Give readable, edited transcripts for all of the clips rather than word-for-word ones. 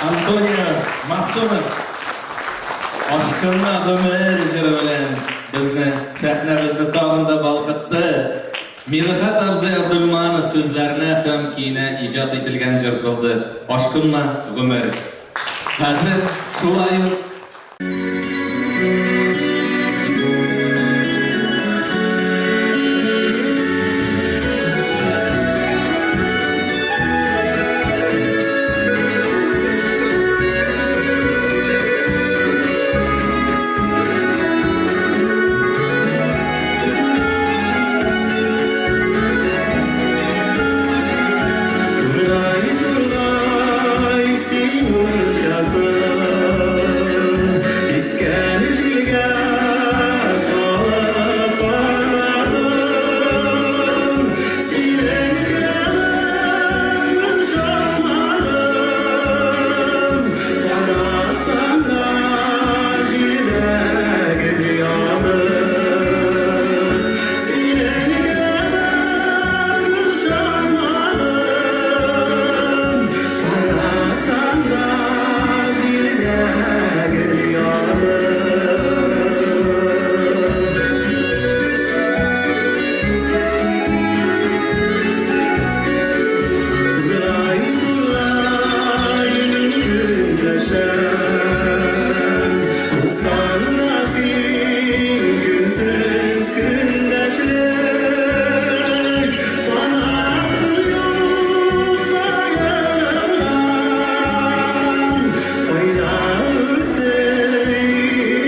Антонио Масонов Ашкынма гомер җыры белән безне, сәхнәбезне тагын да балкытты. Мидхәт абзый Абдулманов сүзләренә һәм көенә иҗат ителгән җыр булды Ашкынма гомер. Хәзер шулай ук Тургай, тургай, син мунчасын, Искән җилгә салып барадың. Синең кебек йомшакмадым, Карасам да җирдә гел ядым. Синең кебек йомшакмадым, Карасам да җирдә гел ядым. Тургай, тургай, көндәшем, Булсаң да син көнсез көндәшлек, Канатың юк таянырга, Кайда үтте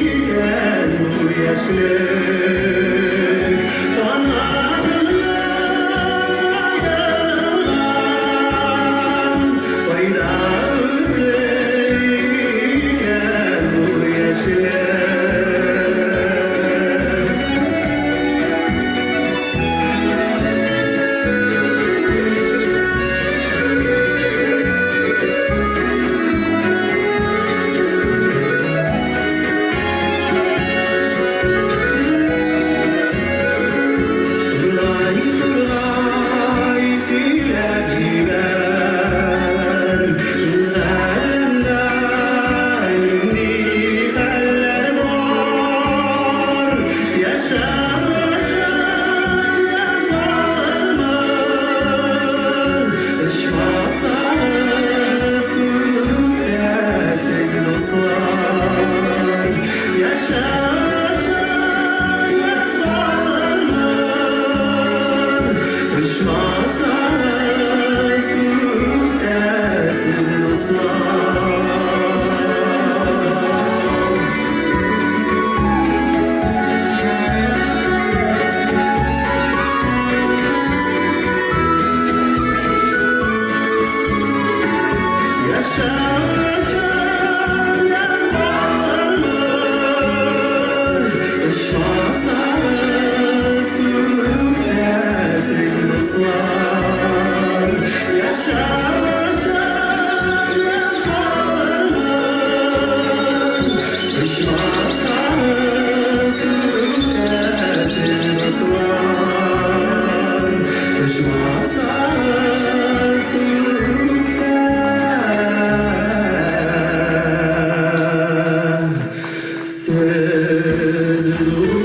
икән бу яшьлек? Канатың юк таянырга, Кайда үтте икән бу яшьлек? Тургай, тургай, сөйләп җибәр, Галәмдә нинди хәлләр бар? Яшәп, яшәп калырмын, Очмасагыз күктә сез, дуслар. Яшәп, яшәп калырмын, Очмасагыз күктә сез, дуслар. Яшәп, яшәп калырмын, Очмасагыз күктә сез, дуслар. Яшәп, яшәп калырмын, Очмасагыз күктә сез, дуслар. Очмасагыз күктә сез, дуслар.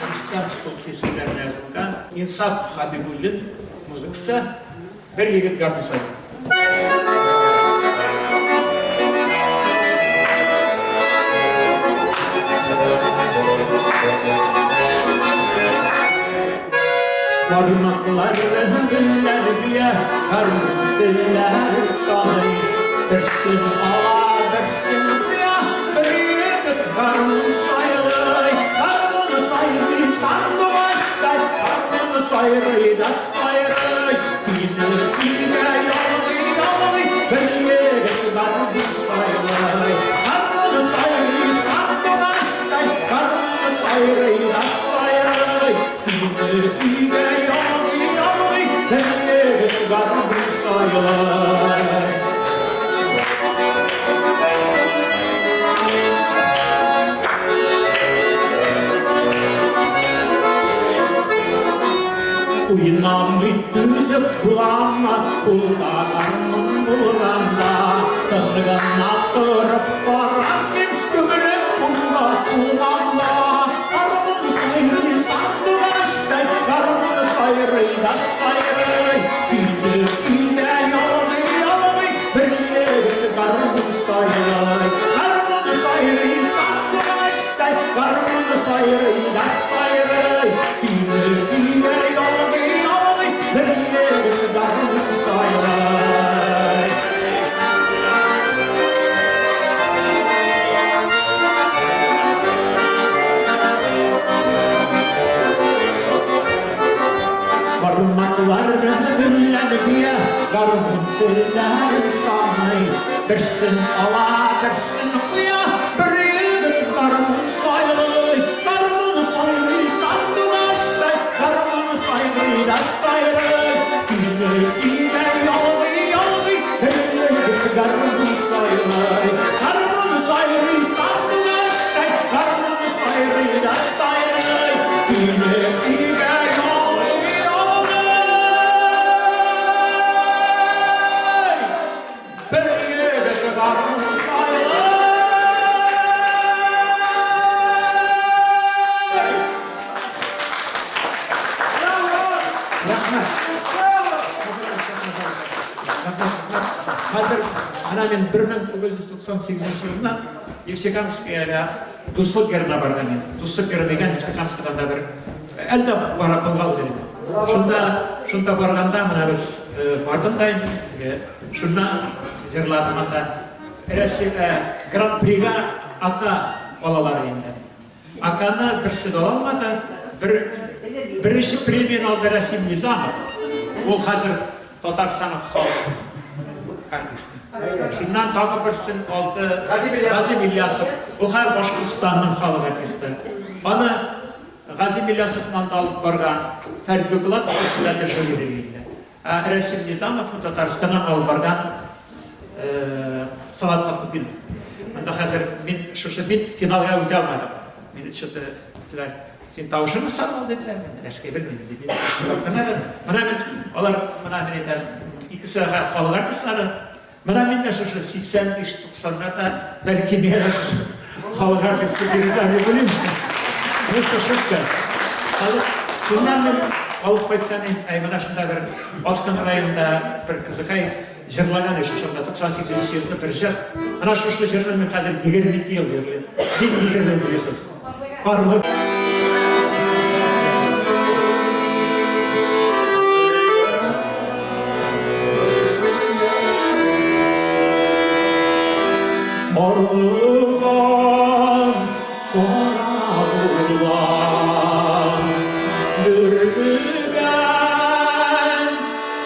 Рөстәм Солти сүзләренә язылган Инсаф Хәбибуллин музыкасы Бер егет гармун сайлый. Бармаклары гөлләр гүя, гармун телләр саный. Берсен ала, берсен куя, бер егет гармун сайлый. Гармун сайлый сандугачтай, гармун сайрый да сайрый. Көйне көйгә ялгый-ялгый, бер егет гармун сайлый. Гармун сайрый сандугачтай, гармун сайрый да сайрый. Көйне көйгә ялгый-ялгый, бер егет гармун сайлый. Җырламый түзеп буламы, кулда гармун булганда. Тын гына торып кара син, күңелем моңга тулганда. Гармун сайрый сандугачтай, гармун сайрый да сайрый. Көйле көйдә ялгый-ялгый, бер егет гармун сайлый. Гармун сайрый сандугачтай, гармун сайрый да сайрый. Көйле көйдә ялгый-ялгый, бер егет гармун сайлый. Бармаклары белән гүя гармун телләрен саный. Берсен ала, берсен куя, бер егет гармун сайлый. Гармун сайлый сандугачтай, гармун сайрый да сайрый. Көйле көйдә ялгый-ялгый, бер егет гармун сайлый. Гармун сайрый сандугачтай, гармун сайрый да сайрый. Көйле көйдә ялгый-ялгый, бер егет гармун сайлый. Рәхмәт. Хәзер менә мин 1998 елында Нефтекамскиягә Дуслык йырына барган идем. Дуслык йыры дигән Нефтекамскидан да бер әлдә бара булган иде. Шунда барганда менә без бардым да инде. Шунда җырладым анда. Россия Гран-прига Ака балалары инде. Аканы берсе дә алмады. Беренче премияне алды Расим Низамов. Ул хәзер Татарстанның халык артисты. Шуннан тагы берсен алды Газим Ильясов. Ул хәзер Башкортстанның халык артисты. Аны Газим Ильясовнан да алып барган Фәрит Бекбулатов председатель жюри инде. Ә Расим Низамов Татарстаннан алып барган Салават Фәтхетдинов. Анда хәзер мин шушы мин финалга үтә алмадым. Мине что-то син тавышыңны санал диделәр. Мин нәрсәгә белмим диде. Менә мин алар менә мин әйтәм, икесе халык артистлары. Менә мин дә шушы 85-90-нарда бәлки миңа да шушы халык артисты бирерләр дип уйлыйм. Просто шутка. Хәзер шуннан мин алып кайткан идем. Әй, менә шунда бер Аскын районында бер кызыкай җырлаган иде шушында 98 елда бер җыр. Менә шушы җырны мин хәзер 22 ел җырлыйм. Нинди җырлыйм беләсез? Парлы. Карлыган, кара булган, бөрлегән,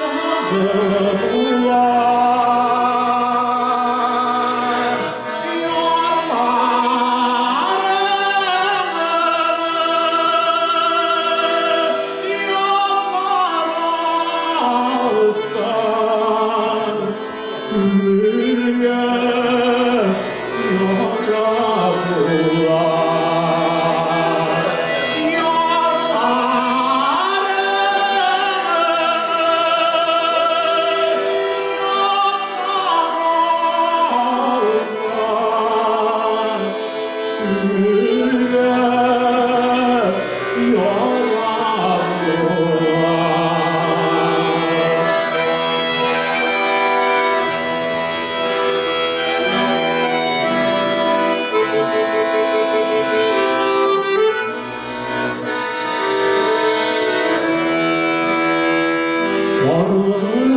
кызыл булган. Ярларыңны яңар алсаң, күңелгә яра булар. Ярларыңны яңар алсаң, күңелгә яра булар.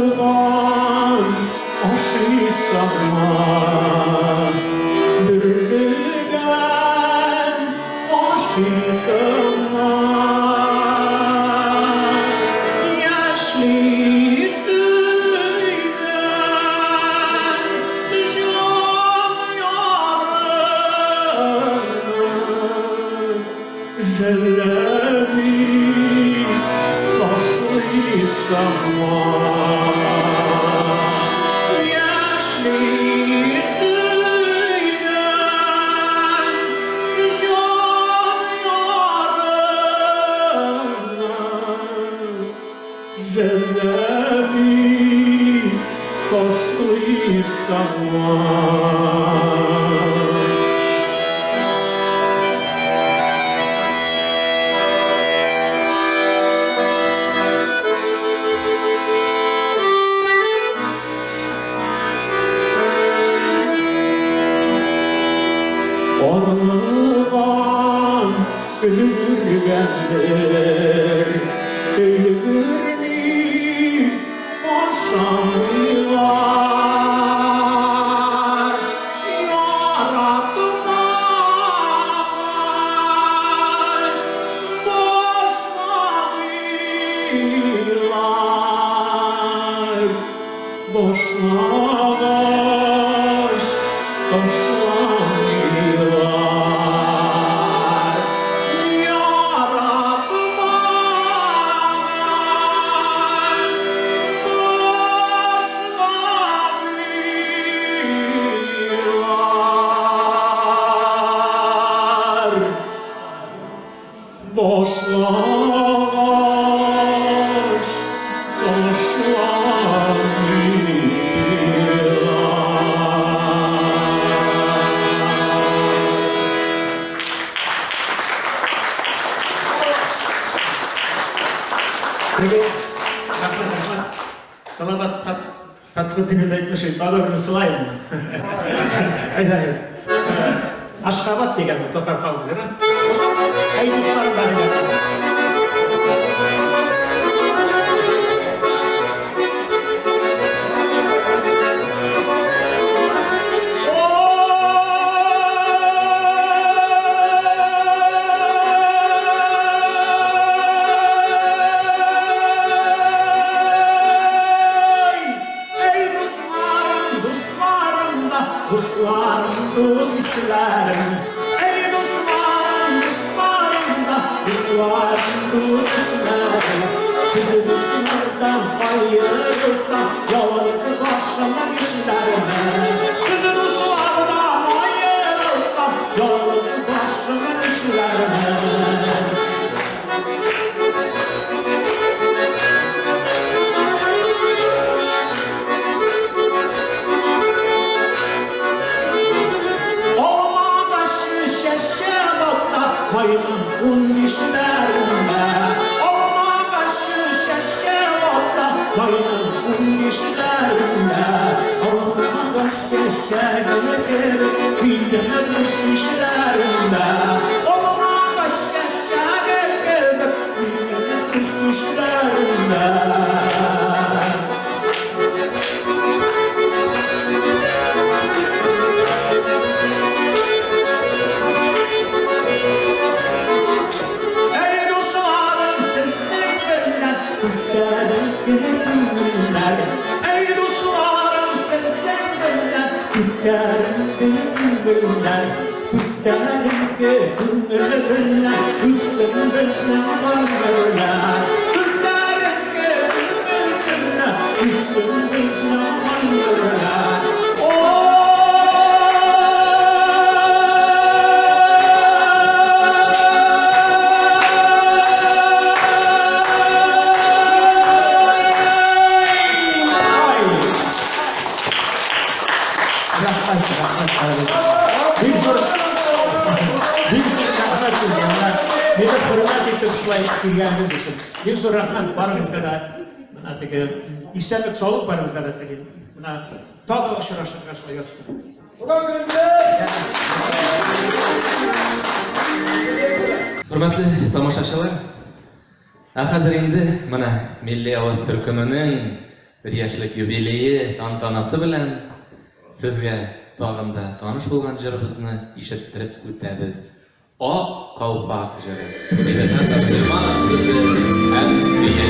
Карлыган ашыйсыңмы, бөрлегән ашыйсыңмы? Яшьли сөйгән җан ярыңны жәлләми ташлыйсыңмы? Яшьли сөйгән җан ярыңны Өлгергәндер. Өлгерми ашамыйлар. Яратмагач башламыйлар. Башлагач ташламыйлар. Яратмагач башламыйлар. Башлагач ташламыйлар. Теге, рәхмәт, рәхмәт. Салават Фәтхетдинов әйтмешли, тагы берне сылайм. Әйдә, әйдә. Ашхабад дигән татар халык җыры. Әй, дусларым бар иде. Ey dostlarım, dostlarım da, dostlarım, dost kişilerim. Ey dostlarım, dostlarım da, dostlarım, dost kişilerim. Sizi dostlardan ayırırsam, yalnız başıma kişilerim. Sizi dostlardan ayırırsam, yalnız başıma kişilerim. Alma şişe batta maymun un dişlerinde. Alma şişe batta maymun un dişlerinde. Alma şişe gelir bilmem dişlerinde. Alma şişe gelir bilmem dişlerinde. Ey dostlarım sizler benden günler. Ey dostlarım sizler benden günler. Günler üstün bizden varlar. Günler üstün bizden varlar. Рәхмәт, рәхмәт. Бик зур, бик зур рәхмәт сезгә. Менә мине хөрмәт итеп шулай килгәнегез өчен. Бик зур рәхмәт барыгызга да. Менә теге исәнлек, саулык барыгызга да телим. Менә тагы очрашырга шулай язсын. Хөрмәтле тамашачылар, ә хәзер инде менә Милли аваз төркеменең бер яшьлек юбилее тантанасы белән сезгә тагын да таныш булган җырыбызны ишеттереп үтәбез. Ак калфак җыры. Мидхәт Абдельманов сүзе һәм көе.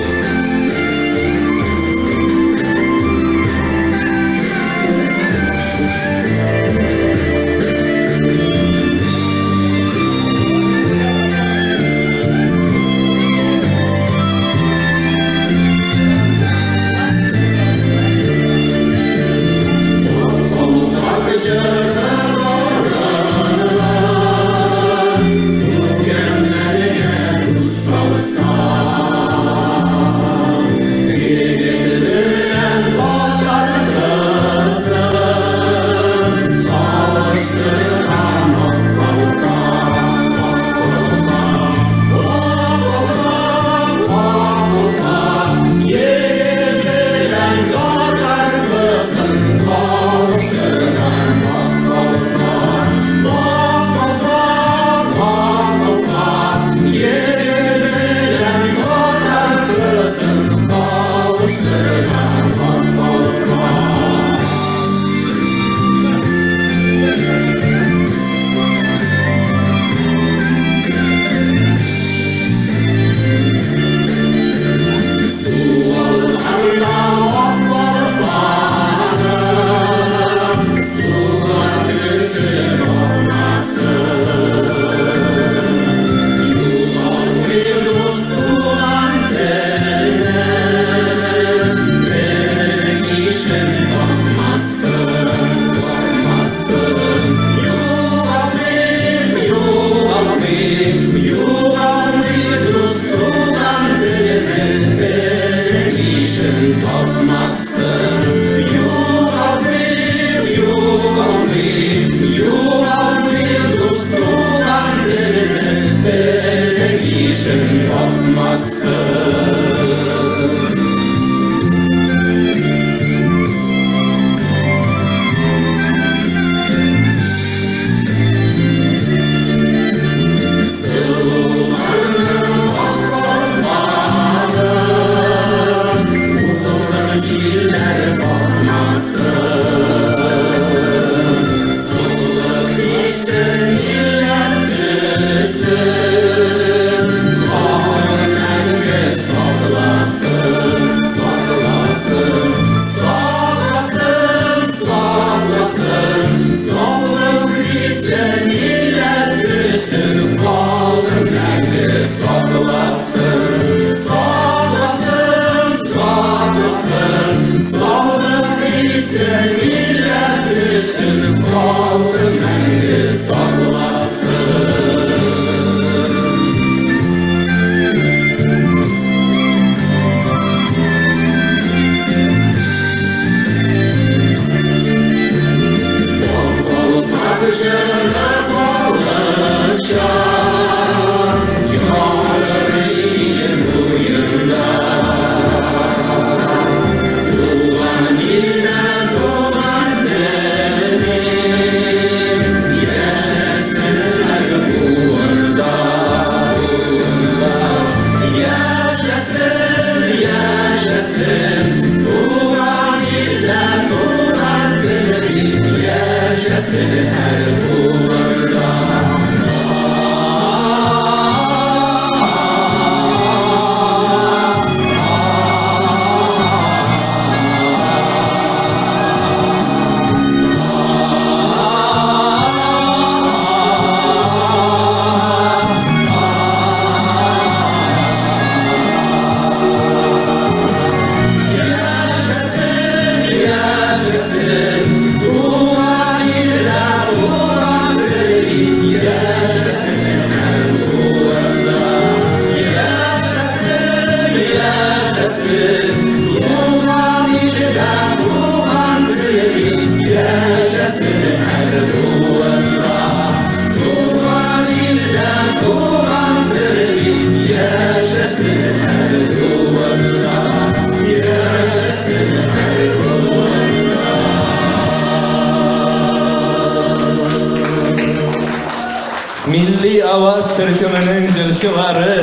төркеменең җырчылары.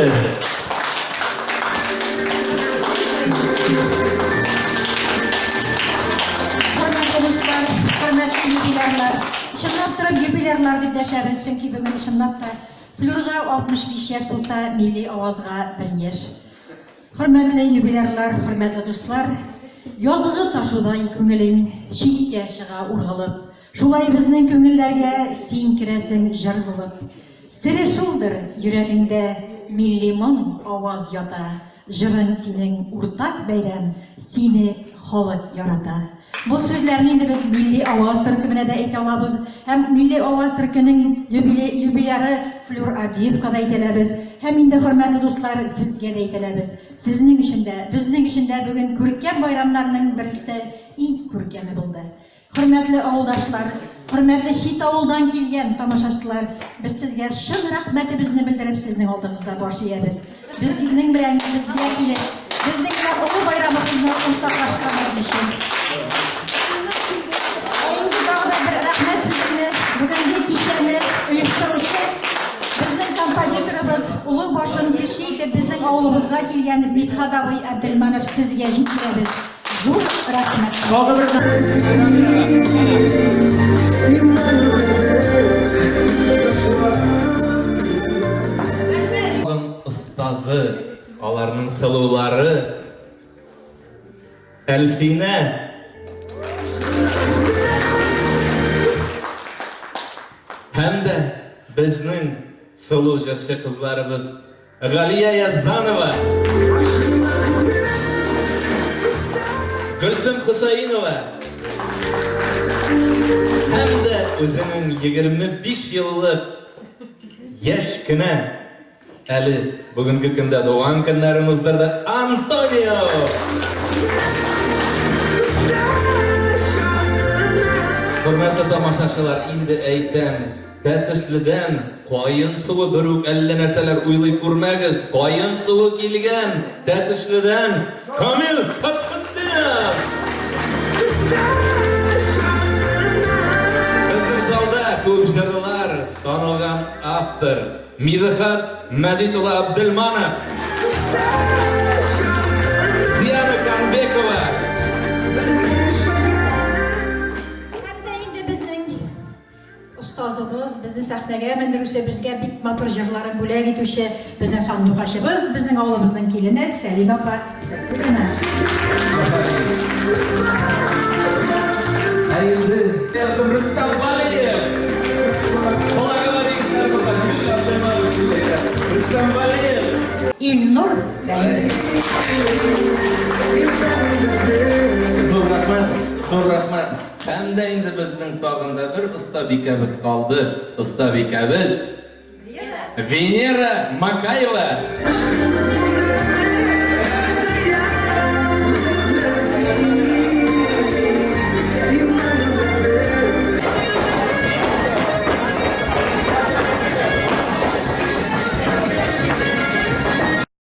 Хөрмәтле дуслар, хөрмәтле юбилярлар. Чынлап торып юбилярлар дип дәшәбез, чөнки бүген чынлап та Флюрга 65 яшь булса, милли авазга бер яшь. Хөрмәтле юбилярлар, хөрмәтле дуслар, язгы ташудай күңелең читкә чыга ургылып. Шулай безнең күңелләргә син керәсең җыр булып. Сере шулдыр, йөрәгеңдә милли моң, аваз ята. Җырың синең уртак бәйрәм, сине халык ярата. Бу сүзләрне инде без Милли аваз төркеменә дә әйтә алабыз һәм Милли аваз төркенең юбиляры Флюр Абдиевка да әйтәләбез. Һәм инде, хөрмәтле дуслар, сезгә дә әйтәләбез. Сезнең өчен дә, безнең өчен дә бүген күркәм байрамнарның берсе, иң күркәме булды. Хөрмәтле авылдашлар, хөрмәтле чит авылдан килгән тамашачылар, без сезгә чын рәхмәтебезне белдереп сезнең алдыгызда баш иябез. Безнең белән безгә килеп, безнең белән олы байрамыбызны уртаклашканыгыз өчен. Ә инде тагы да бер рәхмәт сүземне бүгенге кичәне оештыручы безнең композиторыбыз, олы башын кеше итеп безнең авылыбызга килгән Мидхат абый Әбделманов сезгә җиткерәбез. Зур рәхмәт. Тагы бер Остазы, аларның сылулары Әлфинә. Һәм дә безнең сылу җырчы кызларыбыз Галия Язданова, Гөлсем Хусаинова һәм дә үзенең 25 еллык яшь кенә әле бүгенге көндә туган көннәрен уздырды Антонио! Хөрмәтле тамашачылар, инде әйтәм, Тәтешледән каен суы бер үк әллә нәрсәләр уйлый күрмәгез, каен суы килгән Тәтешледән Камил Фәтхетдинов! Безнең залда күп җырлар танылган автор Мидхат Мәҗит улы Абделманов, Диана Канбекова. Һәм дә инде безнең Остазыбыз, безне сәхнәгә мендерүче, безгә бик матур җырларын бүләк итүче безнең сандугачыбыз, безнең авылыбызның килене Сәлимә апа Сәйфуллина. Ә инде Рөстәм Вәлиев! Рөстәм Вәлиев! Илнур Вәлиев. Зур рәхмәт, зур рәхмәт. Һәм дә инде безнең тагын да бер остабикәбез калды. Остабикәбез Венера Макаева.